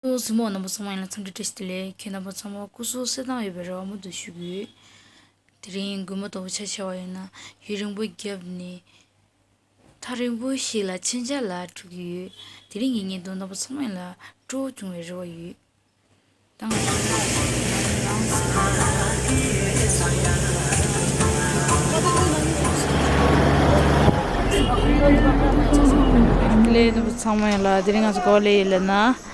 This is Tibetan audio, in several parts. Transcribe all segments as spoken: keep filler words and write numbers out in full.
གཟིགས་མོ་རྣམ་པ་ཚང་མ་ཡིན་ལ་འཚམས་འདྲི་བཀྲ་ཤིས་བདེ་ལེགས། ཁྱེད་རྣམ་པ་ཚང་མ་སྐུ་གཟུགས་གསལ་ཐང་ཡོད་པའི་རེ་བ་མུ་མཐུད་ཞུ་གི་ཡོད། དེ་རིང་དགོང་མོ་དོག་ཆ་ཆེ་བ་ཡིན་ན་ཡུན་རིང་པོ་བརྒྱབ་ནས། ཐག་རིང་པོ་ཞིག་ལ་མཚོན་ཆ་ལ་འགྲོ་གི་ཡོད། དེ་རིང་གི་བརྙན་ཐུང་རྣམ་པ་ཚང་མ་ཡིན་ལ་སྤྲོ་བོ་བྱུང་བའི་རེ་བ་ཡོད། ད་ང་ཚོ་ལས་རྣམ་པ་ཚང་མ་ཡིན་ལ་དེ་རིང་ང་ཚོ་ག་པར་སླེབས་ཡོད་ལབ་ན།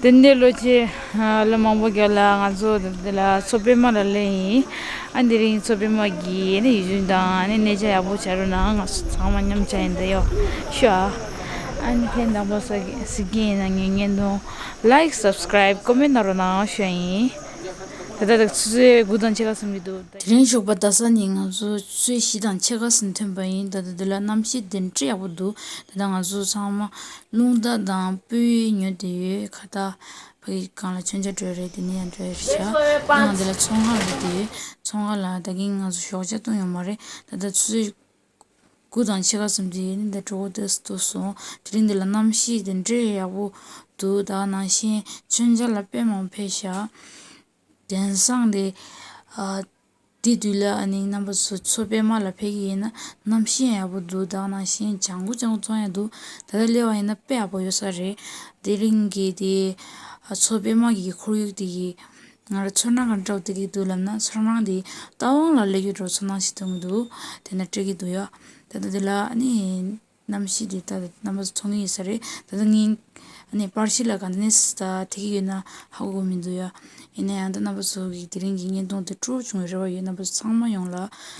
དེ་འདྲའི་ལོ་ཆེ་ལོ་མང་པོ་རྒྱབ་ལ་ང་ཚོ་འདི་ལ་མཚོ་པདྨ་ལ་སླེབས་ཡིན། ཨ་འདི་རིང་མཚོ་པདྨ་གི་ནི་ཡུལ་ལྗོངས་དང་ནི་གནས་མཇལ་ཡག་པོ་བྱ་རོགས་གནང་། ང་ཚོ་ཚང་མ་མཉམ་བྱ་ཡིན་ད་ཡོ་ཤུ་ཨ། ཨ་ནི་ཐེངས་དང་པོ་ས་གི་ཟིག་གི་ཡིན་ན་ངའི་བརྙན་ཐུང་like subscribe comment གནང་རོགས་གནང་ཞུ་ཡིན། ད་ལྟ་ཆུ་ཚོད་དགུ་དང་ཕྱེད་ཀ་ཟིན་གྱི་འདུག་དེ་རིང་ཞོགས་པ་རྡ་ས་ནས་ང་ཚོ་ཆུ་ཚོད་བཞི་དང་ཕྱེད་ཀ་ཟིན་ཐོན་པ་ཡིན། ད་ལྟ་འདི་ལ་གནམ་གཤིས་དེ་འདྲ་ཡག་པོ་འདུག་ད་ལྟ་ང་ཚོ་ཚང་མ་རླུང་རྟ་དང་སྤོས་ཉོས་བསྡད་ཡོད། ཁ་ཏ་ཕ་གི་གང་ལ་མཚོན་ཆ་སྤྲོད་རེད། དེ་ནས་ཡང་སྤྲོད་རེད་ཤག་ང་འདི་ལ་ཚོང་ཁང་རེད་དེ། ཚོང་ཁང་ལ་ད་གིན་ང་ཚོ་ཞོགས་ཇ་བཏུང་ཡོད་མ་རེད། ད་ལྟ་ཆུ་ཚོད་དགུ་དང་ཕྱེད་ཀ་ཟིན་དུས་ནི་འདི་གྲོགས་པོ་དེ་ཚོ་ཐུག་སོང་། དེ་རིང་འདི་ལ་གནམ་གཤིས་དེ་འདྲ་ཡག་པོ་འདུག་ད་ནང་བཞིན་མཚོན་ཆ་ལ་དཔེ་མང་ཕེབས་ཤག་དེང་སང་དེ་ཨ་དེ་དུས་ལ་ཨ་ནི་རྣམ་པ་ཚོ་མཚོ་པདྨ་ལ་ཕེབས་ཀྱི་ཡིན་ན་གནམ་གཤིས་ཡག་པོ་འདུག་ད་ནང་བཞིན་ལྗང་གུ་ལྗང་གུ་ཚོང་ཡག་འདུག་ད་ལྟ་སླེབས་པ་ཡིན་ན་དཔེ་ཡག་པོ་ཡོད་ས་རེད། དེ་རིང་གི་དེ་ཨ་མཚོ་པདྨ་གི་ཁོར་ཡུག་དེ་གི་ང་རང་ཚོར་སྣང་གང་འདྲ་བོ་སྟེར་གྱི་འདུག་ལབ་ན། ཚོར་སྣང་འདི་རྟ་དབང་ལ་སླེབས་ཡོད་འགྲོ་ཚོར་སྣང་ཞིག་སྟོན་གྱི་འདུག་དེ་ནས་སྤྲད་ཀྱི་འདུག་ཡ། ད་ལྟ་འདི་ལ་ཨ་ནི་གནམ་གཤིས་འདི་ད་རྣམ་པ་ཚོ་མཐོང་གི་ཡོད་ས་རེད། ད་ལྟ་ངས་ཨ་ནི་པར་ཤིང་ལ་ག་འདྲ་ནས་ད་ཐིག་གི་ཡོད་ན་ཧ་གོ་གི་མི་འདུག་ཡ། ཡིན་ན་ཡང་ད་རྣམ་པ་ཚོ་གི་དེ་རིང་གི་བརྙན་ཐུང་དེ་སྤྲོ་བོ་བྱུང་བའི་རེ་བ་ཡོད། རྣམ་པ་ཚོ་ཚང་མ་ཡོང་ལ།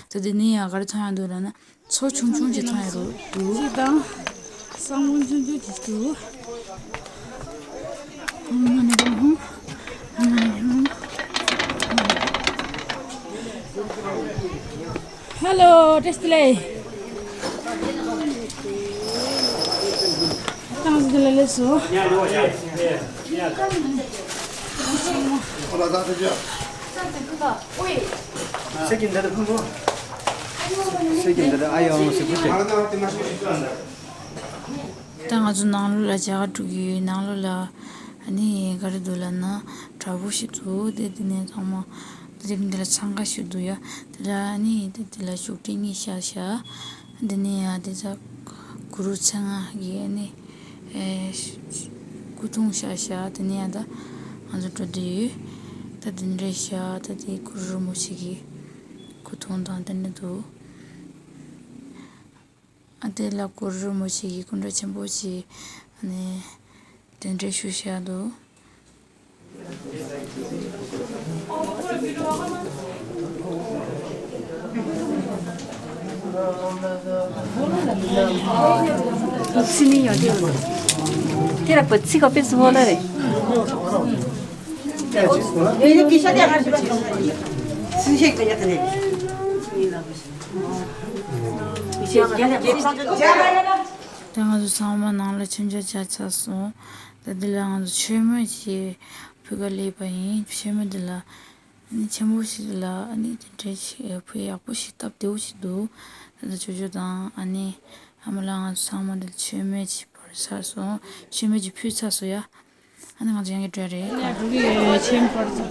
ད་དེ་ནས་ཡང་ག་རེ་མཐོང་ཡག་འདུག་ལབ་ན། མཚོ་ཆུང་ཆུང་ཅིག་མཐོང་ཡག་འདུག་གཅིག་དང་ས་སྨུག་ཆུང་ཆུང་ཅིག་འདུག་ཧ་ལོ། བཀྲ་ཤིས་བདེ་ལེགས། ཏང་སི་ལ་ལས་སོ། ད་ང་ཚོ་ནང་ལོགས་ལ་མཇལ་ཁ་སྒྲུབ་ཀྱི་ཡོད། ནང་ལོགས་ལ་ཨ་ནི་ག་རེ་འདུག་ལབ་ན་བྲག་ཕུག་ཞིག་འདུག་དེ་དེ་ནས་ཚང་མ་དེ་རིང་འདི་ལ་འཚང་ཁ་ཞིག་འདུག་ཡ། དེ་ལ་ཨ་ནི་དེ་དེ་ལ་ཤུགས་ཀྲིན་གཉིས་བཞག་བཞག་དེ་ནས་ཡ་དེ་ཚ་གུ་རུ་ཚེ་སྔ་གི་ཨ་ནི་ཨེ་སྐུ་ཐུང་བཞག་བཞག་དེ་ནས་ཡ་ད་ང་ཚོ་འགྲོ་འདོད་ཡོད། ད་དེ་འདྲ་བཞག་ད་དེ་གུ་རུ་རིན་པོ་ཆེ་གི་སྐུ་ཐུང་དང་དེ་འདྲ་འདུག་ཨ་དེ་ལ་གུ་རུ་རིན་པོ་ཆེ་གི་སྐུ་འདྲ་ཆེན་པོ་ཞིག་ཨ་ནི་དེ་འདྲ་ཞིག་བཞག་འདུག་ད་ང་ཚོ་ཚང་མ་ནང་ལ་མཆོད་མཇལ་བྱས་ཚར་སོང་། ད་འདི་ལ་ང་ཚོ་མཆོད་མེ་ཞིག་ཕུལ་ག་སླེབས་པ་ཡིན། མཆོད་མེ་འདི་ལ་ཨ་ནི་ཆེན་པོ་ཞིག་ལ་ཨ་ནི་དེ་འདྲའི་ཕུལ་ཡག་པོ་ཞིག་སྟབས་བདེ་པོ་ཞིག་འདུག་ད་ལྟ་ཅོ་ཅོ་དང་ཨ་ནི་ཨ་མ་ལགས་ང་ཚོ་ཚང་མ་འདི་ལ་མཆོད་མེ་ཞིག་ཕུལ་ཚར་སོང་། མཆོད་མེ་ཞིག་ཕུལ་ཚར་སོང་ཡ། ཨ་ནི་ང་ཚོ་ཡང་གི་འགྲོ་རེད། ཡ་འགྲོ་གི་ཡོད། ཆེན་པར་ཚོ།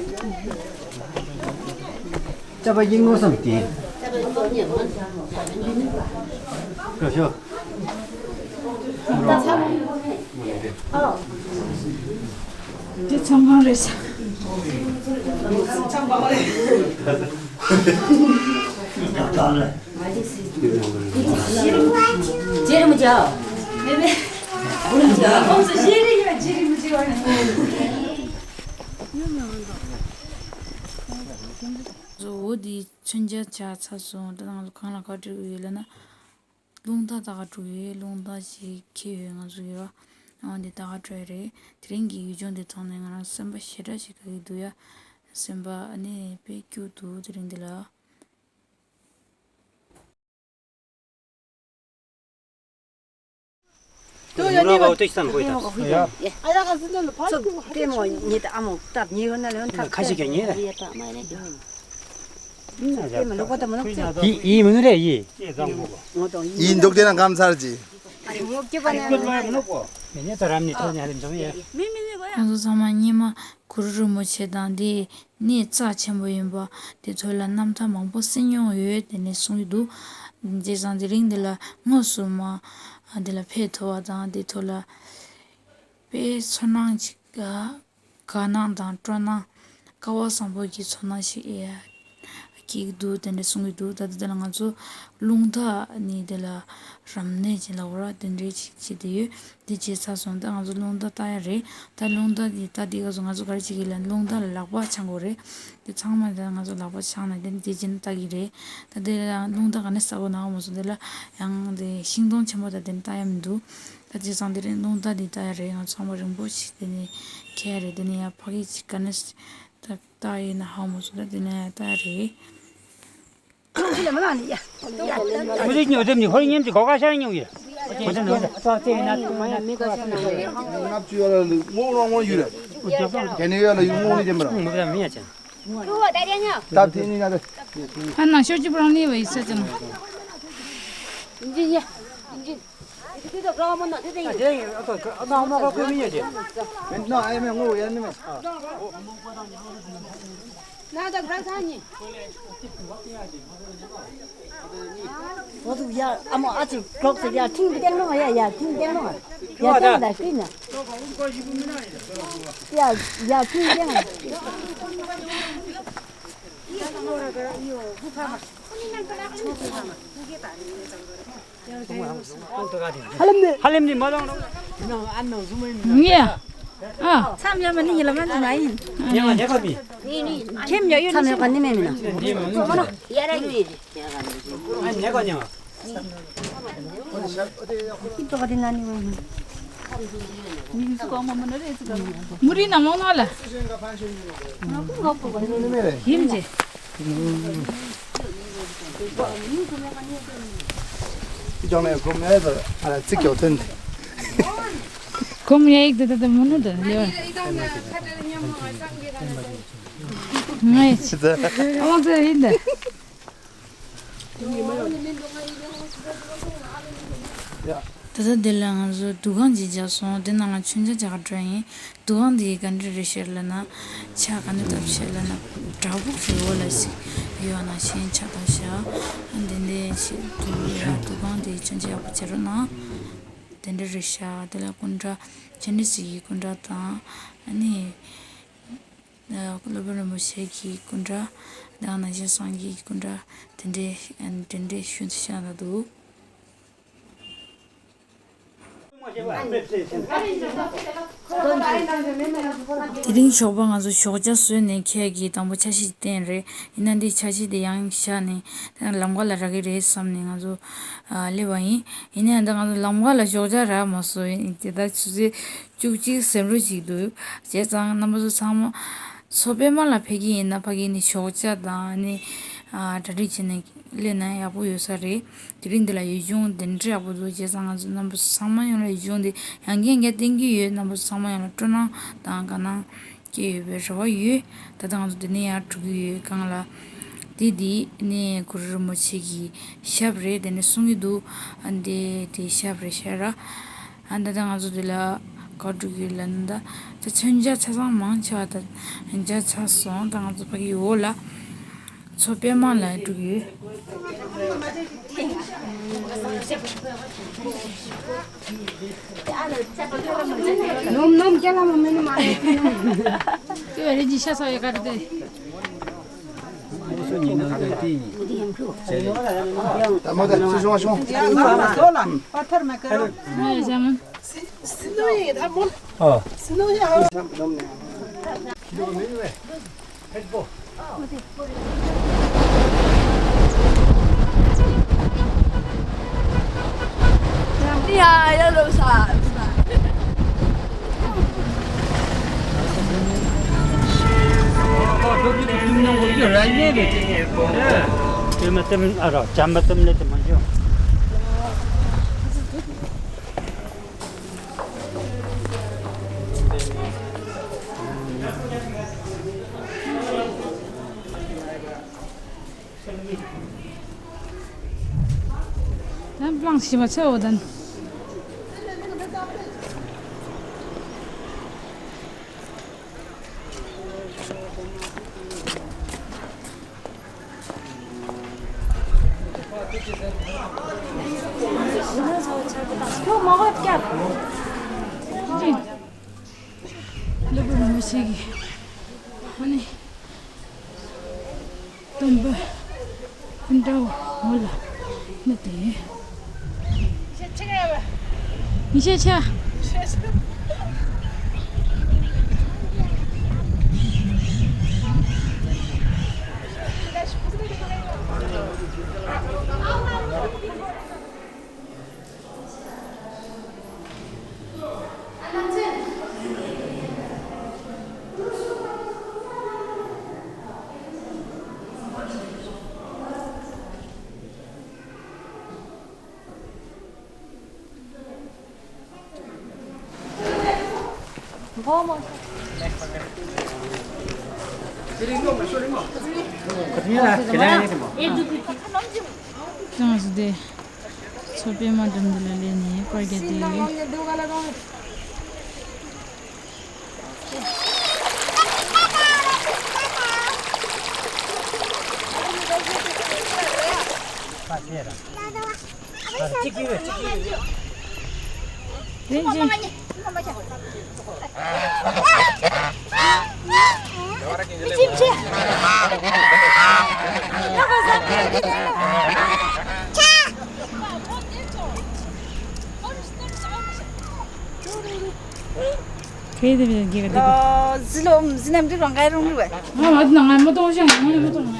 ཅ་པ་ཡིན་ངོ་བསམ་སྟེ། ཤོ་ཤོ། འདི་ཚང་མ་རེད་ས། རྗེ་རིན་པོ་ཆེ། མེ་མེ། རྗེ་རིན་པོ་ཆེ། རྗེ་རིན་པོ་ཆེ། འོ་འདི་མཚོན་ཆ་བྱས་ཚར་སོང་། ད་ང་ཚོ་གང་ལ་ག་འགྲོ་གི་ཡོད་ལབ་ན། རླུང་རྟ་ད་ག་འགྲོ་གི་ཡོད། རླུང་རྟ་ཞིག་འཁྱེར་ཡོད་ང་ཚོ་ཡོད། འོ་འདི་ད་ག་འགྲོ་ཡི་རེད། དེ་རིང་གི་ཡུལ་ལྗོངས་འདི་མཐོང་ནས་ང་རང་སེམས་པ་ཞེ་དྲག་ཞིག་དགའ་གི་འདུག་ཡ། སེམས་པ་ཨ་ནི་དཔེ་སྐྱིད་འདུག་དེ་རིང་འདི་ལ། ཡིན་འདུག་དེ་ན་གམ་ཚར་གྱི། མི་ནི་ད་རམ་ནི་ཐོ་ཉ་རིམ་ཚོ་ཡོད། མི་མི་མི་གོ་ཡ། ང་ཚོ་ཚང་མ་སྔོན་མ་གུ་རུ་རིན་པོ་ཆེ་དང་དེ་གནས་རྩ་ཆེན་པོ་ཡིན་པ་དེ་ཚོ་ལ་རྣམ་ཐར་མང་པོ་གསན་མྱོང་ཡོད་དེ་ནས་གསུང་གི་འདུག་བྱས་ཙང་དེ་རིང་འདི་ལ་དངོས་སུ་མ་འདི་ལ་ཕེབས་ཐུབ་པ་དང་དེ་ཚོ་ལ་དཔེ་ཚོར་སྣང་ཅིག་དགའ་སྣང་དང་སྤྲོ་སྣང་སྐལ་བ་བཟང་པོ་གི་ཚོར་སྣང་ཞིག་ཡ་སྐྱེ་གི་འདུག་དེ་འདྲ་གསུང་གི་འདུག་ད་ལྟ་དེ་ལ་ང་ཚོ་རླུང་རྟ་ནི་དེ་ལ་རབ་གནས་ཀྱི་ལ་འོ་ར་དེ་འདྲའི་ཅིག་བྱེད་དེ་ཡོད། དེ་བྱས་ཚར་སོང་ད་ང་ཚོ་རླུང་རྟ་ལྟ་ཡ་རེད། ད་རླུང་རྟ་དེ་ལྟ་དེ་ག་ཚོད་ང་ཚོ་ག་རེ་བྱེད་ཀྱི་ལ་རླུང་རྟ་ལ་ལག་པ་འཆང་དགོས་རེད། དེ་ཚང་མ་ད་ང་ཚོ་ལག་པ་འཆང་ནས་དེ་དེ་བྱས་ན་ལྟ་གི་རེད། ད་དེ་ལ་རླུང་རྟ་ག་ནས་ཟ་དགོས་ན་འོ་མ་སོང་དེ་ལ་ཡང་དེ་ཤིང་སྡོང་ཆེན་པོ་ད་དེ་ལྟ་ཡ་མི་འདུག་ད་བྱས་ཙང་དེ་རིང་རླུང་རྟ་འདི་ལྟ་ཡ་རེད། ང་ཚང་མ་རིང་པོ་ཞིག་དེ་ནས་ཁྱེར་རེད། དེ་ནས་ཡང་ཕ་གི་ཅིག་ག་ནས་ད་ལྟ་ཡིན་ན་ཧ་མ་སོང་ད་དེ་ནས་ལྟ་ཡ་རེད། ཁོ་ཚོ་ཉོ་དེབ་ནི་ཧོར་ཉེམ་གྱི་གོ་ཁ་ཤར་མྱོང་ཡོད། ཁོ་ཚོ་ནོར་ད་ཚེ་ཡིན་ན་ལྔ་བཅུ་ཡོད་ལ་ལུས་སྔོ་སྔོ་ཡོད་རེད། དེ་ནས་ཡོད་ལ་ཡུལ་སྔོ་ནི་དེ་མི་ར། སྟབས་དེ་ནི་ན་དེ། ཨ་ན་ཤོ་ཅི་པ་རང་ནི་བ་ཡི་ས་ཅང་། ཡིན་གྱི་ཡ། ཡིན་གྱི། དེ་དེ་དག་ག་མ་ན་དེ་དེ་ཡིན། དེ་ཡིན་ཨ་ད་ཨ་ན་ཨ་མ་ག་ཁོས་མི་ཉན་གྱི། མི་ན་ཨེ་མེ་ངོ་ཡ་ནི་མེ། ན་ད་ག་ས་ནི། ཨོ་ཙུག་ཡ་ཨ་མོ་ཨ་ཙི་གྲོགས་ཟེར་ཡ་ཐིང་གི་སྟེང་ནོ་ཡ་ཡ་ཐིང་སྟེང་ནོ་ཡ་ཐིང་ད་ཤི་ན་ཡ་ཡ་ཐིང་སྟེང་ནོ། ཧ་ལམ་ནི་ཧ་ལམ་ནི་མ་ལོང་ལོང་། ངས་ཨ། མཚམས་ཡ་མ་ནི་ཡིན་ལ་མ་ནི་མ་ཡིན། ཉེ་བ་ཉེ་བ་མི། ཁྱེམ་ཡ་ཡོད་མཚམས་ཡ་ག་ནི་མེད་མི་ན། ཡ་ར་ཡོད། ཨ་ཉེ་བ་ཉེ་བ། མུ་རི་ན་མོ་ནོ་ལ། ཡིན་ཅེ། ཅོང་ནས་གོམ་ཡ་ཙི་ཀྱོ་ཐོན་ཏེ། གོམ་ཡ་ཡིག་དེ་ད་ད་མོ་ནོ་ད་ལེ་བ། ང་ཡི་ཅི། ཨོ་ཙི་ཡིན་ད། ད་ལྟ་འདི་ལ་ང་ཚོ་འདུ་ཁང་ཅིག་བརྒྱབ་སོང་། དེ་ནང་ལ་མཆོད་མཇལ་བྱ་ག་འགྲོ་ཡིན། འདུ་ཁང་འདི་ག་འདྲ་རེད་ཤག་ལབ་ན། ཆ་ག་འདྲ་བཏབ་ཤག་ལབ་ན། བྲག་ཕུག་གི་འོག་ལ་ཞིག་ཡོད་ན་ཤེས་ཆ་ལྟ་ཤག་འདི་འདྲ་ཞིག་འདུག་ཡ། འདུ་ཁང་འདི་མཆོད་མཇལ་ཡག་པོ་བྱེད་རོགས་གནང་། དེ་འདྲ་རེད་ཤག་དེ་ལ་སྐུ་འདྲ་ཆ་འདྲ་ཞིག་གི་སྐུ་འདྲ་དང་ཨ་ནི། སློབ་དཔོན་རིན་པོ་ཆེ་གི་སྐུ་འདྲ་དང་ནང་བཞིན་སངས་རྒྱས་ཀྱི་སྐུ་འདྲ་དེ་འདྲའི་དེ་འདྲའི་ཤུལ་དུ་བཞག་ན་འདུག་དེ་རིང་ཞོགས་པ་ང་ཚོ་ཞོགས་ཇ་བཟོས་ནས་ཁྱེད་ཀྱིས་དང་པོ་ཆ་ཤས་བསྟན་རེད། ཡིན་ན་འདི་ཆ་ཤས་དེ་ཡང་བཞག་ནས་ལམ་ཁ་ལ་རག་གི་རེད་བསམ་ནས་ང་ཚོ་སླེབས་པ་ཡིན། ཡིན་ནའང་ད་ང་ཚོ་ལམ་ཁ་ལ་ཞོགས་ཇ་རག་མ་སོང་། དེ་ད་ཆུ་ཚོད་བཅུ་གཅིག་ཟིན་འགྲོ་ཅིག་འདུག་བྱས་ཙང་རྣམ་པ་ཚོ་ཚང་མ་མཚོ་པད་མ་ལ་ཕེབས་ཀྱི་ཡིན་ན་ཕ་གི་ནི་ཞོགས་ཇ་དང་ནི་གྲ་སྒྲིག་བྱས་ནས་སླེབས་ན་ཡག་པོ་ཡོད་ས་རེད། དེ་རིང་འདི་ལ་ཡུལ་ལྗོངས་འདི་འདྲ་ཡག་པོ་འདུག་བྱས་ཙང་ང་ཚོ་རྣམ་པ་ཚོ་ཚང་མ་ཡོང་ལ་ཡུལ་ལྗོངས་འདི་ཡང་བསྐྱར་བསྐྱར་བསྟན་གྱི་ཡོད། རྣམ་པ་ཚོ་ཚང་མ་ཡོང་ལ་སྤྲོ་སྣང་དང་དགའ་སྣང་སྐྱེ་ཡོད་པའི་རེ་བ་ཡོད། ད་ལྟ་ང་ཚོ་འདི་ནས་ཡར་འགྲོ་གི་ཡོད་སྒང་ལ། དེ་འདི་ནས་གུ་རུ་རིན་པོ་ཆེ་གི་ཞབས་རེད། དེ་ནས་གསུང་གི་འདུག་ཨ་འདི་དེ་ཞབས་རེད་ཤག་ར། ཨ་ད་ལྟ་ང་ཚོ་འདི་ལ་ག་འགྲོ་གི་ཡོད་ལབ་ན་ད་ད་མཚོན་ཆ་ཆ་ཚང་མང་ཆེ་བ་ད་མཇལ་ཚར་སོང་། ད་ང་ཚོ་ཕ་གི་འོག་ལ་མཚོ་པད་མ་ལ་འགྲོ་གི་ཡོད། ནོམ་ནོམ་རྒྱ་ལ་མ་མེད་ནི་མ་རེད། ཀྱི་བ་རེ་ཇི་ཤ་ས་ཡ་ག་རེ་དེ། ད་མོ་ད་སུ་ཤོང་ཤོང་། ཨ། ཡང་པླང་ཞིམ་པ་ཆེ་བོ་དང་། ཁྱོད་མ་གོ་སྐྱབས། ལུས་པོ་མི་ཤེས་གི། ཨ་ནི། སྟོན་པ་ཀུན་དགའ་བོ་ལ་ནི་དེ། ཉི་ཤེས་ཆ། ཅང་ཟི་དེ། མཚོ་པདྨ་འགྲམ་འདི་ལ་སླེབས་ནས་སྐོར་རྒྱག་བསྡད་ཡོད། ཁྱེད་དེ་བས་རྒྱལ་ཁ་དེ། ཨ། ཟི་ལོ་ཟི་ནམ་དུ་རང་ག་རུང་རུ་བས། ང་མ་དུ་ན་ང་མ་དུ་ཞང་ང་མ་དུ་ང་།